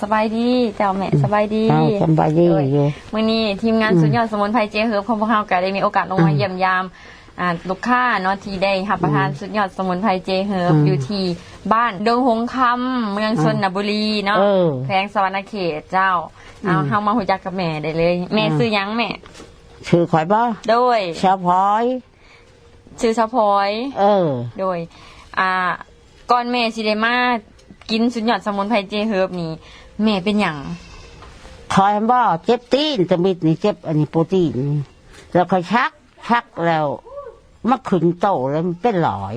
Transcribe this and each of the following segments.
ສະບາຍດີເຈົ້າແມ່ ສະບາຍດີ. ອ້າວ ສະບາຍດີຢູ່. ມື້ນີ້ທີມງານ ອືມ ສຸດຍອດສະໝຸນໄພເຈເຮີບຂອງພວກເຮົາກໍໄດ້ມີໂອກາດລົງມາ ອືມ ຢ້ຽມຢາມ ອ່າ ລູກຄ້າເນາະ ທີ່ໄດ້ຮັບປະທານ ອືມ ສຸດຍອດສະໝຸນໄພເຈເຮີບ ອືມ ຢູ່ທີ່ບ້ານດົງຫົງຄຳ ເມືອງ ອືມ ຊົນນະບູລີເນາະ ເອີ ແຂວງສະຫວັນນະເຂດເຈົ້າ. ອືມ ເອົາ ເຮົາມາຮູ້ຈັກກັບແມ່ໄດ້ເລີຍ. ແມ່ ອືມ ຊື່ຫຍັງແມ່? ຊື່ຂ້ອຍບໍ? ໂດຍ ສາວພອຍ. ຊື່ສາວພອຍ. ເອີ ໂດຍ ອ່າ ກ່ອນແມ່ຊິໄດ້ມາກິນສຸດຍອດສະໝຸນໄພເຈເຮີບນີ້ ແມ່ເປັນຫຍັງ? ຂ້ອຍຫັ້ນບໍ? ເຈັບຕີນ ຕະມິດນີ້ ເຈັບອັນນີ້ ໂປຕີນນີ້ ແລ້ວຂ້ອຍຊັກ ຊັກແລ້ວມັນຂຶ້ນໂຕ ແລ້ວມັນເປັນຫຼອຍ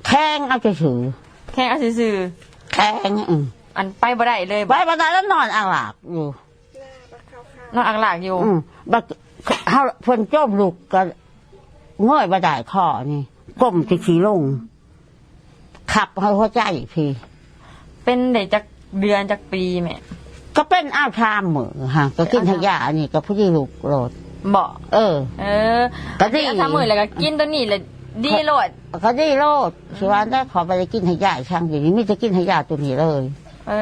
ແຂງເອົາຊື່ໆ. ແຂງເອົາຊື່ໆ? ແຂງ ອື ອັນໄປບໍ່ໄດ້ເລີຍບໍ? ໄປບໍ່ໄດ້ ແລ້ວນອນອາກລາກຢູ່. ນອນອາກລາກຢູ່. ອື ບັດເຮົາ ເພິ່ນຈົ່ມລຸກກໍເງີຍບໍ່ໄດ້ ຄໍນີ້ກົ້ມຈັ່ງຊີ້ລົງ ຄັບໃຫ້ຫົວໃຈພີ້. ເປັນໄດ້ຈັກເດືອນຈັກປີແມ່? ກໍເປັນເອົາສາມມື້ຫັ້ນ ກໍກິນ ເອົາສາມ ໃຫ້ຢາອັນນີ້ ກໍພໍດີລຸກໂລດ. ບໍ? ເອີ ເອີ ກໍດີ ເອົາສາມມື້ແລ້ວກໍກິນໂຕນີ້ແລ້ວດີໂລດ. ກໍດີໂລດ ອືມ ຊິວ່າແລ້ວ ເຂົາບໍ່ໄດ້ກິນໃຫ້ຢາອີ່ຫຍັງ ດຽວນີ້ມີແຕ່ກິນໃຫ້ຢາໂຕນີ້ເລີຍ. ເອີ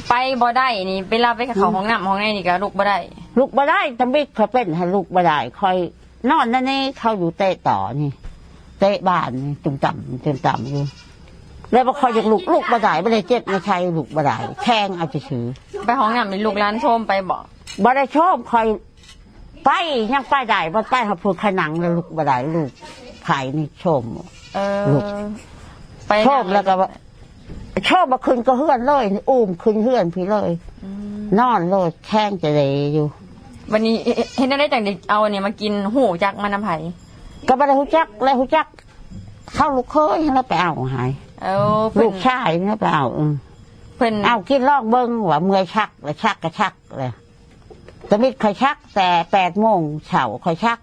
ໄປບໍ່ໄດ້ນີ້ ເວລາໄປເຂົ້າ ອືມ ຫ້ອງນ້ຳຫ້ອງໃນນີ້ກໍລຸກບໍ່ໄດ້. ລຸກບໍ່ໄດ້ ຕຳບິດຂ້ອຍເປັນ ຫາລຸກບໍ່ໄດ້. ຂ້ອຍນອນໃນນີ້ ເຂົາຢູ່ເຕະຕໍ່ນີ້ ເຕະບານນີ້ ຕຸ້ມຕຳ ຕຸ້ມຕຳຢູ່ ແລ້ວບໍ່ຄ່ອຍຢາກລຸກ ລຸກບໍ່ໄດ້ ບໍ່ໄດ້ເຈັບໃນໄຊ ລຸກບໍ່ໄດ້ ແຂງເອົາຊື່ໆ. ໄປຫ້ອງນ້ຳນີ້ ລູກຫຼານໂຊມໄປບໍ? ບໍ່ໄດ້ໂຊມ ຂ້ອຍ ໄປ ຍັງໄປໄດ້ ບໍ່ໄປຫາຜູ້ຂະໜັງ ແລ້ວລຸກບໍ່ໄດ້ ລູກໄຜນີ້ໂຊມ. ເອີ ລຸກ ໄປໂຊມແລ້ວກໍວ່າ ໂຊມບໍ່ຂຶ້ນກໍເຮືອນເລີຍ ອູ້ມຂຶ້ນເຮືອນພີ້ເລີຍ. ອືມ ນອນໂລດ ແຂງຈະເລຢູ່. ບັດນີ້ເຮັດ ເຮັດແນວໃດຈັ່ງໄດ້ເອົາອັນນີ້ມາກິນ? ຮູ້ຈັກມານຳໃຜ? ກໍບໍ່ໄດ້ຮູ້ຈັກ ແລ້ວຮູ້ຈັກເຂົາລູກເຂີຍຫັ້ນແຫຼະໄປເອົາໃຫ້. ເອີ ລູກຊາຍຫັ້ນແຫຼະໄປເອົາ. ເອີ ເພິ່ນເອົາກິນລອງເບິ່ງວ່າເມື່ອຍຊັກ ແລ້ວຊັກກໍຊັກແລ້ວ. ຕະມິດຂ້ອຍຊັກແຕ່ແປດໂມງເຊົ້າ ຂ້ອຍຊັກ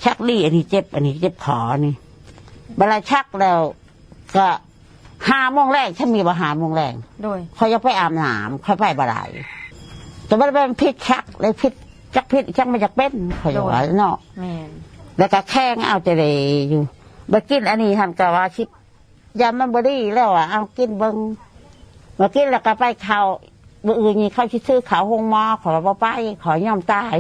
ຊັກດີ ອັນນີ້ເຈັບ ອັນນີ້ເຈັບຄໍນີ້. ບັດລະຊັກແລ້ວກໍຫ້າໂມງແລງ ຊັ້ນມີບໍ່ ຫ້າໂມງແລງ. ໂດຍ ຂ້ອຍຢາກໄປອາບນ້ຳ ຂ້ອຍໄປບໍ່ໄດ້. ແຕ່ວ່າມັນຜິດຊັກ ແລ້ວຜິດ ຈັກຜິດຈັກມັນຢາກເປັນ ຂ້ອຍວ່າເນາະ. ແມ່ນ ແລ້ວກໍແຂງເອົາແຕ່ເລຢູ່. ບັດກິນອັນນີ້ຫັ້ນກໍວ່າຊິ ຢ້ານມັນບໍ່ດີແລ້ວ ເອົາກິນເບິ່ງ ມາກິນແລ້ວກໍໄປເຂົ້າ ມື້ອື່ນນີ້ເຂົາຊິຊື້ເຂົ້າໂຮງໝໍ ຂ້ອຍວ່າບໍ່ໄປ ຂ້ອຍຍອມຕາຍ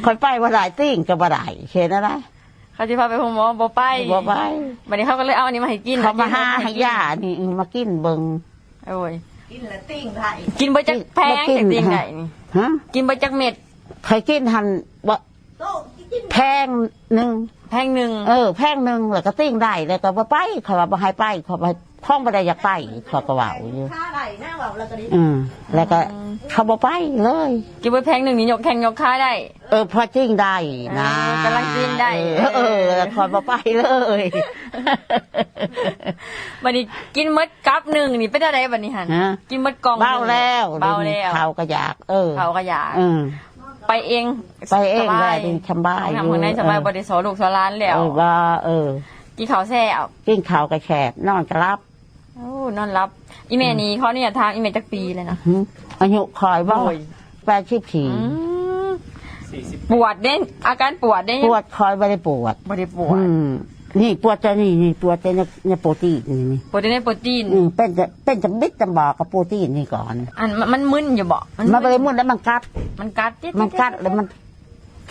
ຂ້ອຍໄປບໍ່ໄດ້ ຕີງກໍບໍ່ໄດ້ ເຮັດແນວໃດ? ເຂົາຊິພາໄປໂຮງໝໍ ບໍ່ໄປ ບໍ່ໄປ. ບັດນີ້ເຂົາກໍເລີຍເອົາອັນນີ້ມາໃຫ້ກິນ ເຂົາມາຫາໃຫ້ຢານີ້ ເອີ ມາກິນເບິ່ງ. ໂອ້ຍ ກິນແລ້ວຕີງໄດ້ ກິນເບິດຈັກແພງ ຕີງໄດ້ນີ້? ຮະ ກິນເບິດຈັກເມັດ? ຂ້ອຍກິນຫັ້ນບໍ່ ແພງໜຶ່ງ ແພງໜຶ່ງ. ເອີ ແພງໜຶ່ງ ແລ້ວກໍຕີງໄດ້ ແລ້ວກໍບໍ່ໄປ ຂ້ອຍວ່າບໍ່ໃຫ້ໄປ ຂ້ອຍວ່າຂອງບໍ່ໄດ້ຢາກໄປ ຂ້ອຍກໍເວົ້າຢູ່. ອືມ ແລ້ວກໍ ອືມ ເຂົາບໍ່ໄປເລີຍ. ກິນເບິດແພງໜຶ່ງນີ້ ຍົກແຂ້ງຍົກຂາໄດ້. ເອີ ພໍຕີງໄດ້ນະ ເອີ ກຳລັງຕີງໄດ້. ເອີ ເອີ ເອີ ແລ້ວຂ້ອຍບໍ່ໄປເລີຍ. ບັດນີ້ກິນເໝິດກັບໜຶ່ງນີ້ເປັນແນວໃດບັດນີ້ຫັ້ນ? ຮະ ກິນເໝິດກ່ອງ ເບົາແລ້ວ ເບົາແລ້ວ ເຂົ້າກໍຢາກ. ເອີ ເຂົ້າກໍຢາກ. ເອີ ໄປເອງ ໄປເອງ ສະບາຍ ສະບາຍ ຫ້ອງນ້ຳຫ້ອງໃນສະບາຍ ເອີ ບໍ່ໄດ້ສໍລູກສໍຫຼານແລ້ວ. ເອີ ບໍ່ ເອີ ກິນເຂົ້າແຊບ ກິນເຂົ້າກໍແຊບ ນອນກໍຫຼັບ. ໂອ້ ນອນຫຼັບ. ອີ່ແມ່ນີ້ ອືມ ຂໍອະນຸຍາດຖາມ ອີ່ແມ່ຈັກປີແລ້ວນະ? ຫື ອາຍຸຂ້ອຍບໍ? ໂດຍ ແປດສິບສີ່. ອືມ ປວດເດ້ ອາການປວດເດ້? ປວດ ຂ້ອຍບໍ່ໄດ້ປວດ ບໍ່ໄດ້ປວດ. ອືມ ນີ້ປວດແຕ່ນີ້ ນີ້ປວດແຕ່ໃນ ໃນໂປຣຕີນນີ້ ນີ້ ປວດແຕ່ໃນໂປຣຕີນ. ອືມ ເປັນ ເປັນຈະບິດຈະບອກກັບໂປຣຕີນນີ້ກ່ອນ. ອັນ ມັນ ມັນມຶນຢູ່ບໍ? ມັນ ມັນບໍ່ໄດ້ມຶນ ແລ້ວມັນກັດ ມັນກັດ ມັນກັດ ແລ້ວມັນ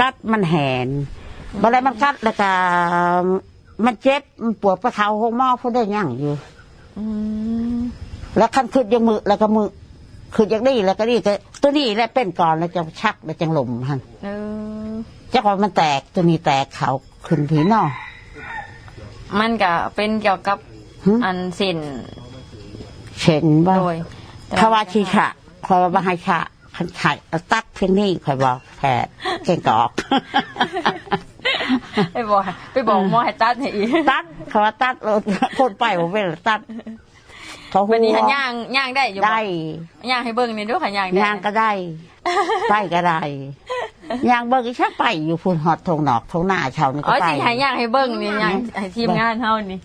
ກັດ ມັນແຫນ. ອືມ ບໍ່ໄດ້ ມັນກັດ ແລ້ວກໍມັນເຈັບ ມັນປວດ ໄປເຂົ້າໂຮງໝໍພຸ້ນໄດ້ຍັງຢູ່. ອືມ ແລ້ວຄັນຄຶດຢາກມື້ ແລ້ວກໍມື້ ຄຶດຢາກດີ ແລ້ວກໍດີ ແຕ່ໂຕນີ້ແຫຼະເປັນກ່ອນ ແລ້ວຈັ່ງຊັກ ແລ້ວຈັ່ງລົມຫັ້ນ. ເອີ ຈັກວ່າມັນແຕກ ໂຕນີ້ແຕກເຂົ້າຂຶ້ນພີ້ເນາະ. ມັນກໍເປັນກ່ຽວກັບ ຫື ອັນເສັ້ນ ເສັ້ນບໍ? ໂດຍ ເຂົາວ່າຊິຊະ ຂ້ອຍວ່າບໍ່ໃຫ້ຊະ ຄັນໃຫ້ຕັດພຽງນີ້ ຂ້ອຍບອກແພດເກັ່ງກອກ. ໄປບອກ ໄປບອກໝໍໃຫ້ຕັດໃຫ້ອີກ. ຕັດ ເຂົາວ່າຕັດໂລດ ຄົນໄປບໍ່ເປັນ ຕັດ. ເຂົາຮູ້ ບັດນີ້ຫັ້ນຍ່າງ ຍ່າງໄດ້ຢູ່ບໍ່? ໄດ້ ຍ່າງໃຫ້ເບິ່ງແດ່ດູ ຄັນຍ່າງໄດ້ ຍ່າງກໍໄດ້ ໄປກໍໄດ້. ຍ່າງເບິ່ງອີ່ຫຍັງ ໄປຢູ່ພຸ້ນ ຮອດທົ່ງນອກທົ່ງນາເຂົານີ້. ອໍ ກໍໄປ ຊິໃຫ້ຍ່າງໃຫ້ເບິ່ງນີ້ ຍ່າງໃຫ້ທີມງານເຮົານີ້.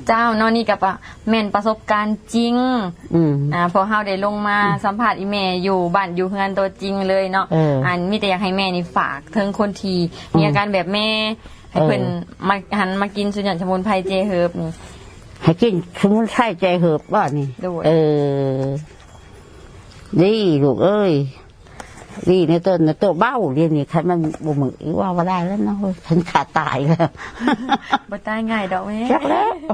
ເຈົ້າເນາະ ນີ້ກໍປະ ແມ່ນປະສົບການຈິງ. ອືມ ອ່າ ພວກເຮົາໄດ້ລົງມາ ອືມ ສຳພາດອີ່ແມ່ຢູ່ບ້ານຢູ່ເຮືອນຕົວຈິງເລີຍເນາະ. ເອີ ອັນ ມີແຕ່ຢາກໃຫ້ແມ່ນີ້ຝາກເຖິງຄົນທີ່ ອືມ ມີອາການແບບແມ່ ໃຫ້ເພິ່ນ ເອີ ມາ ຫັນມາກິນສຸດຍອດສະໝຸນໄພເຈເຮີບນີ້. ໃຫ້ກິນສະໝຸນໄພແກ້ເຫີບບໍ່ນີ້? ໂດຍ ເອີ ດີລູກເອີຍ ດີໃນໂຕ ໃນໂຕເບົາ ດຽວນີ້ຄັນມັນບໍ່ມື້ເວົ້າບໍ່ໄດ້ແລ້ວເນາະ ເອີຍ ຄັນຂ້າຕາຍແລ້ວ ບໍ່ຕາຍງ່າຍດອກແມ່ ຈັກແລ້ວ.